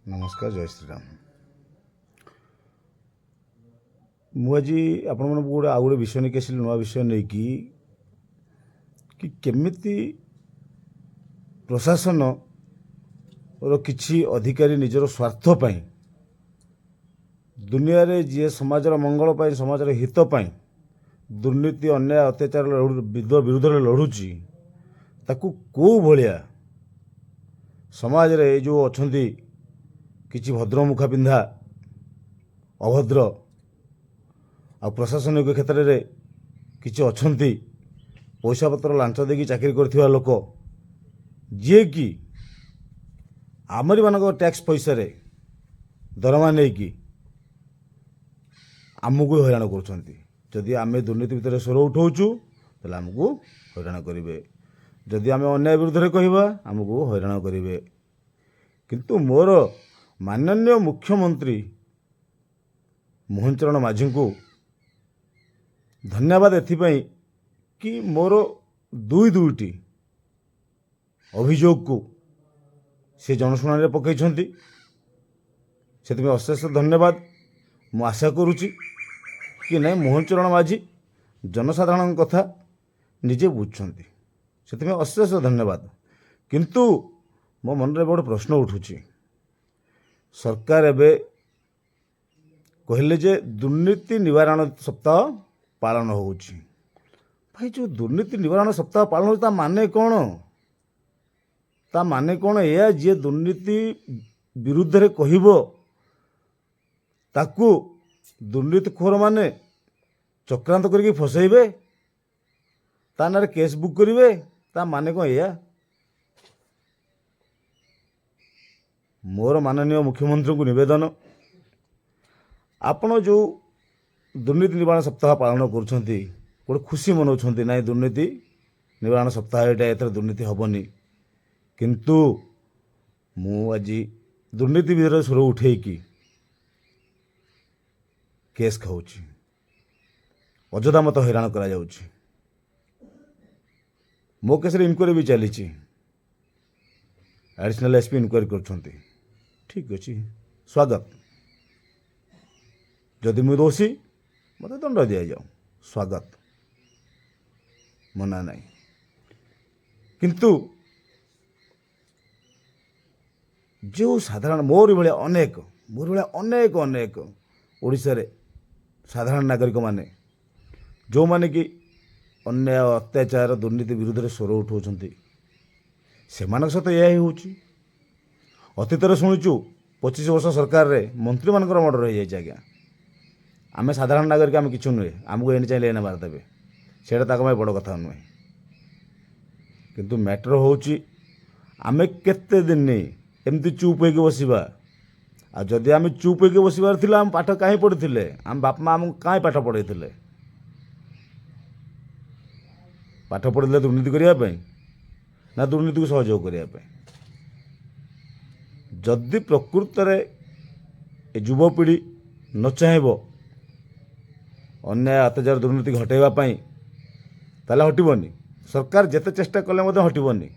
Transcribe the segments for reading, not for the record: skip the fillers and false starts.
ନମସ୍କାର, ଜୟ ଶ୍ରୀରାମ। ମୁଁ ଆଜି ଆପଣମାନଙ୍କୁ ଆଉ ଗୋଟେ ବିଷୟ ନେଇକି ଆସିଲି, ନୂଆ ବିଷୟ ନେଇକି କି କେମିତି ପ୍ରଶାସନର କିଛି ଅଧିକାରୀ ନିଜର ସ୍ୱାର୍ଥ ପାଇଁ ଦୁନିଆରେ ଯିଏ ସମାଜର ମଙ୍ଗଳ ପାଇଁ, ସମାଜର ହିତ ପାଇଁ ଦୁର୍ନୀତି, ଅନ୍ୟାୟ, ଅତ୍ୟାଚାର ବିରୁଦ୍ଧରେ ଲଢ଼ୁଛି, ତାକୁ କେଉଁ ଭଳିଆ ସମାଜରେ ଏ ଯେଉଁ ଅଛନ୍ତି କିଛି ଭଦ୍ରମୁଖା ପିନ୍ଧା ଅଭଦ୍ର, ଆଉ ପ୍ରଶାସନିକ କ୍ଷେତ୍ରରେ କିଛି ଅଛନ୍ତି ପଇସା ପତ୍ର ଲାଞ୍ଚ ଦେଇକି ଚାକିରି କରିଥିବା ଲୋକ, ଯିଏକି ଆମରିମାନଙ୍କ ଟ୍ୟାକ୍ସ ପଇସାରେ ଦରମା ନେଇକି ଆମକୁ ହଇରାଣ କରୁଛନ୍ତି। ଯଦି ଆମେ ଦୁର୍ନୀତି ଭିତରେ ସ୍ୱର ଉଠାଉଛୁ, ତାହେଲେ ଆମକୁ ହଇରାଣ କରିବେ। ଯଦି ଆମେ ଅନ୍ୟାୟ ବିରୁଦ୍ଧରେ କହିବା, ଆମକୁ ହଇରାଣ କରିବେ। କିନ୍ତୁ ମୋର ମାନନୀୟ ମୁଖ୍ୟମନ୍ତ୍ରୀ ମୋହନ ଚରଣ ମାଝୀଙ୍କୁ ଧନ୍ୟବାଦ ଏଥିପାଇଁ କି ମୋର ଦୁଇ ଦୁଇଟି ଅଭିଯୋଗକୁ ସେ ଜନଶୁଣାଣିରେ ପକାଇଛନ୍ତି। ସେଥିପାଇଁ ଅଶେଷ ଧନ୍ୟବାଦ। ମୁଁ ଆଶା କରୁଛି କି ନାଇଁ, ମୋହନ ଚରଣ ମାଝୀ ଜନସାଧାରଣଙ୍କ କଥା ନିଜେ ବୁଝୁଛନ୍ତି, ସେଥିପାଇଁ ଅଶେଷ ଧନ୍ୟବାଦ। କିନ୍ତୁ ମୋ ମନରେ ଗୋଟେ ପ୍ରଶ୍ନ ଉଠୁଛି। ସରକାର ଏବେ କହିଲେ ଯେ ଦୁର୍ନୀତି ନିବାରଣ ସପ୍ତାହ ପାଳନ ହେଉଛି। ଭାଇ, ଯେଉଁ ଦୁର୍ନୀତି ନିବାରଣ ସପ୍ତାହ ପାଳନ ହେଉଛି, ତା ମାନେ କ'ଣ? ତା ମାନେ କ'ଣ ଏଇଆ, ଯିଏ ଦୁର୍ନୀତି ବିରୁଦ୍ଧରେ କହିବ ତାକୁ ଦୁର୍ନୀତିଖୋରମାନେ ଚକ୍ରାନ୍ତ କରିକି ଫସେଇବେ, ତା ନାଁରେ କେସ୍ ବୁକ୍ କରିବେ? ତା ମାନେ କ'ଣ ଏଇଆ? ମୋର ମାନନୀୟ ମୁଖ୍ୟମନ୍ତ୍ରୀଙ୍କୁ ନିବେଦନ, ଆପଣ ଯେଉଁ ଦୁର୍ନୀତି ନିବାରଣ ସପ୍ତାହ ପାଳନ କରୁଛନ୍ତି, ଗୋଟେ ଖୁସି ମନାଉଛନ୍ତି, ନାଇଁ ଦୁର୍ନୀତି ନିବାରଣ ସପ୍ତାହ ଏଇଟା, ଏଥର ଦୁର୍ନୀତି ହେବନି। କିନ୍ତୁ ମୁଁ ଆଜି ଦୁର୍ନୀତି ବିରୋଧରେ ସ୍ୱର ଉଠେଇକି କେସ୍ ଖାଉଛି, ଅଯଥା ମୋତେ ହଇରାଣ କରାଯାଉଛି। ମୋ କେସ୍ରେ ଇନକ୍ୱାରି ବି ଚାଲିଛି, ଆଡ଼ିସନାଲ୍ ଏସ୍ ପି ଇନକ୍ୱାରି କରୁଛନ୍ତି। ଠିକ୍ ଅଛି, ସ୍ୱାଗତ। ଯଦି ମୁଁ ଦୋଷୀ, ମୋତେ ଦଣ୍ଡ ଦିଆଯାଉ, ସ୍ୱାଗତ, ମନା ନାହିଁ। କିନ୍ତୁ ଯେଉଁ ସାଧାରଣ ମୋରି ଭଳିଆ ଅନେକ, ମୋରି ଭଳିଆ ଅନେକ ଅନେକ ଓଡ଼ିଶାରେ ସାଧାରଣ ନାଗରିକମାନେ ଯେଉଁମାନେ କି ଅନ୍ୟାୟ, ଅତ୍ୟାଚାର, ଦୁର୍ନୀତି ବିରୁଦ୍ଧରେ ସ୍ୱର ଉଠାଉଛନ୍ତି, ସେମାନଙ୍କ ସହିତ ଏହା ହିଁ ହେଉଛି। ଅତୀତରେ ଶୁଣିଛୁ 25 ବର୍ଷ ସରକାରରେ ମନ୍ତ୍ରୀମାନଙ୍କର ମର୍ଡ଼ର ହେଇଯାଇଛି। ଆଜ୍ଞା, ଆମେ ସାଧାରଣ ନାଗରିକ, ଆମେ କିଛି ନୁହେଁ, ଆମକୁ ଏଣି ଚାହିଁଲେ ଏନେ ମାରିଦେବେ, ସେଇଟା ତାଙ୍କ ପାଇଁ ବଡ଼ କଥା ନୁହେଁ। କିନ୍ତୁ ମ୍ୟାଟର ହେଉଛି ଆମେ କେତେ ଦିନ ଏମିତି ଚୁପ୍ ହେଇକି ବସିବା? ଆଉ ଯଦି ଆମେ ଚୁପ୍ ହେଇକି ବସିବାର ଥିଲା, ଆମେ ପାଠ କାହିଁ ପଢ଼ିଥିଲେ? ଆମ ବାପା ମା' ଆମକୁ କାହିଁ ପାଠ ପଢ଼େଇଥିଲେ? ପାଠ ପଢ଼ିଲେ ଦୁର୍ନୀତି କରିବା ପାଇଁ ନା ଦୁର୍ନୀତିକୁ ସହଯୋଗ କରିବା ପାଇଁ? ଯଦି ପ୍ରକୃତରେ ଏ ଯୁବପିଢ଼ି ନ ଚାହିଁବ ଅନ୍ୟାୟ, ଅତ୍ୟାଚାର, ଦୁର୍ନୀତି ଘଟାଇବା ପାଇଁ, ତାହେଲେ ହଟିବନି। ସରକାର ଯେତେ ଚେଷ୍ଟା କଲେ ମଧ୍ୟ ହଟିବନି।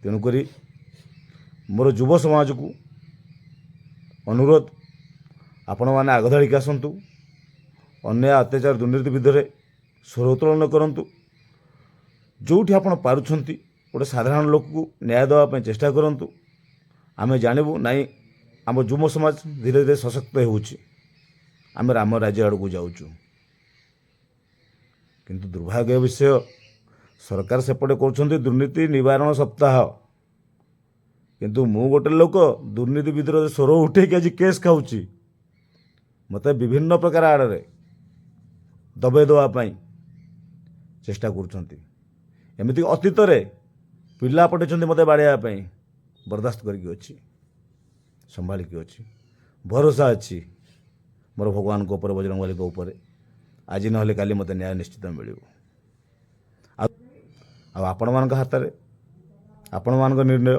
ତେଣୁକରି ମୋର ଯୁବ ସମାଜକୁ ଅନୁରୋଧ, ଆପଣମାନେ ଆଗ ଧାଡ଼ିକି ଆସନ୍ତୁ, ଅନ୍ୟାୟ, ଅତ୍ୟାଚାର, ଦୁର୍ନୀତି ବିରୁଦ୍ଧରେ ସ୍ୱର ଉତ୍ତୋଳନ କରନ୍ତୁ। ଯେଉଁଠି ଆପଣ ପାରୁଛନ୍ତି ଗୋଟେ ସାଧାରଣ ଲୋକକୁ ନ୍ୟାୟ ଦେବା ପାଇଁ ଚେଷ୍ଟା କରନ୍ତୁ। ଆମେ ଜାଣିବୁ ନାଇଁ, ଆମ ଯୁବ ସମାଜ ଧୀରେ ଧୀରେ ସଶକ୍ତ ହେଉଛି, ଆମେ ରାମ ରାଜ୍ୟ ଆଡ଼କୁ ଯାଉଛୁ। କିନ୍ତୁ ଦୁର୍ଭାଗ୍ୟ ବିଷୟ, ସରକାର ସେପଟେ କରୁଛନ୍ତି ଦୁର୍ନୀତି ନିବାରଣ ସପ୍ତାହ, କିନ୍ତୁ ମୁଁ ଗୋଟେ ଲୋକ ଦୁର୍ନୀତି ବିରୁଦ୍ଧରେ ସ୍ୱର ଉଠେଇକି ଆଜି କେସ୍ ଖାଉଛି। ମୋତେ ବିଭିନ୍ନ ପ୍ରକାର ଆଡ଼ରେ ଦବେଇ ଦେବା ପାଇଁ ଚେଷ୍ଟା କରୁଛନ୍ତି। ଏମିତି ଅତୀତରେ ପିଲା ପଠେଇଛନ୍ତି ମୋତେ ବାଡ଼େଇବା ପାଇଁ, ବରଦାସ୍ତ କରିକି ଅଛି, ସମ୍ଭାଳିକି ଅଛି, ଭରସା ଅଛି ମୋର ଭଗବାନଙ୍କ ଉପରେ, ବଜରଙ୍ଗବଲୀଙ୍କ ଉପରେ। ଆଜି ନହେଲେ କାଲି ମୋତେ ନ୍ୟାୟ ନିଶ୍ଚିତ ମିଳିବ। ଆଉ ଆପଣମାନଙ୍କ ହାତରେ ଆପଣମାନଙ୍କ ନିର୍ଣ୍ଣୟ,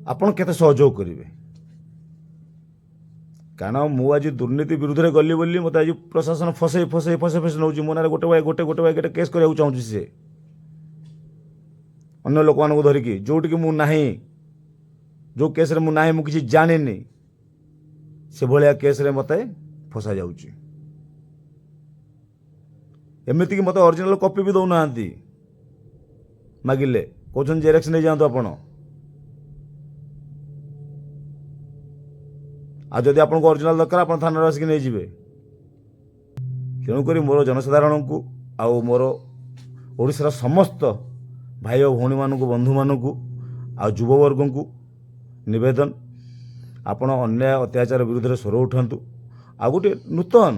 ଆପଣ କେତେ ସହଯୋଗ କରିବେ। କାରଣ ମୁଁ ଆଜି ଦୁର୍ନୀତି ବିରୁଦ୍ଧରେ ଗଲି ବୋଲି ମୋତେ ଆଜି ପ୍ରଶାସନ ଫସେଇ ଫସେଇ ଫସେଇ ଫସେଇ ନେଉଛି। ମୋ ନାଁରେ ଗୋଟେ ବାଇ ଗୋଟେ, ଗୋଟେ ବାଇ ଗୋଟେ କେସ୍ କରିବାକୁ ଚାହୁଁଛି ସେ, ଅନ୍ୟ ଲୋକମାନଙ୍କୁ ଧରିକି, ଯେଉଁଠିକି ମୁଁ ନାହିଁ। ଯେଉଁ କେସ୍ରେ ମୁଁ ନାହିଁ, ମୁଁ କିଛି ଜାଣିନି, ସେଭଳିଆ କେସ୍ରେ ମୋତେ ଫସାଯାଉଛି। ଏମିତିକି ମୋତେ ଅରିଜିନାଲ୍ କପି ବି ଦେଉନାହାନ୍ତି। ମାଗିଲେ କହୁଛନ୍ତି ଜେରକ୍ସ ନେଇଯାଆନ୍ତୁ ଆପଣ। ଆଉ ଯଦି ଆପଣଙ୍କୁ ଅରିଜିନାଲ୍ ଦରକାର, ଆପଣ ଥାନାରେ ଆସିକି ନେଇଯିବେ। ତେଣୁକରି ମୋର ଜନସାଧାରଣଙ୍କୁ ଆଉ ମୋର ଓଡ଼ିଶାର ସମସ୍ତ ଭାଇ ଓ ଭଉଣୀମାନଙ୍କୁ, ବନ୍ଧୁମାନଙ୍କୁ ଆଉ ଯୁବବର୍ଗଙ୍କୁ ନିବେଦନ, ଆପଣ ଅନ୍ୟାୟ ଅତ୍ୟାଚାର ବିରୁଦ୍ଧରେ ସ୍ୱର ଉଠାନ୍ତୁ ଆଉ ଗୋଟିଏ ନୂତନ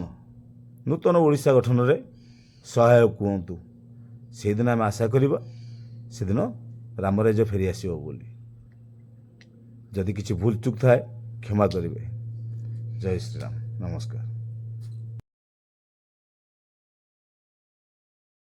ନୂତନ ଓଡ଼ିଶା ଗଠନରେ ସହାୟକ ହୁଅନ୍ତୁ। ସେଇଦିନ ଆମେ ଆଶା କରିବା ସେଦିନ ରାମରାଜ୍ୟ ଫେରି ଆସିବ ବୋଲି। ଯଦି କିଛି ଭୁଲ ଚୁକ୍ ଥାଏ, କ୍ଷମା କରିବେ। ଜୟ ଶ୍ରୀରାମ। ନମସ୍କାର।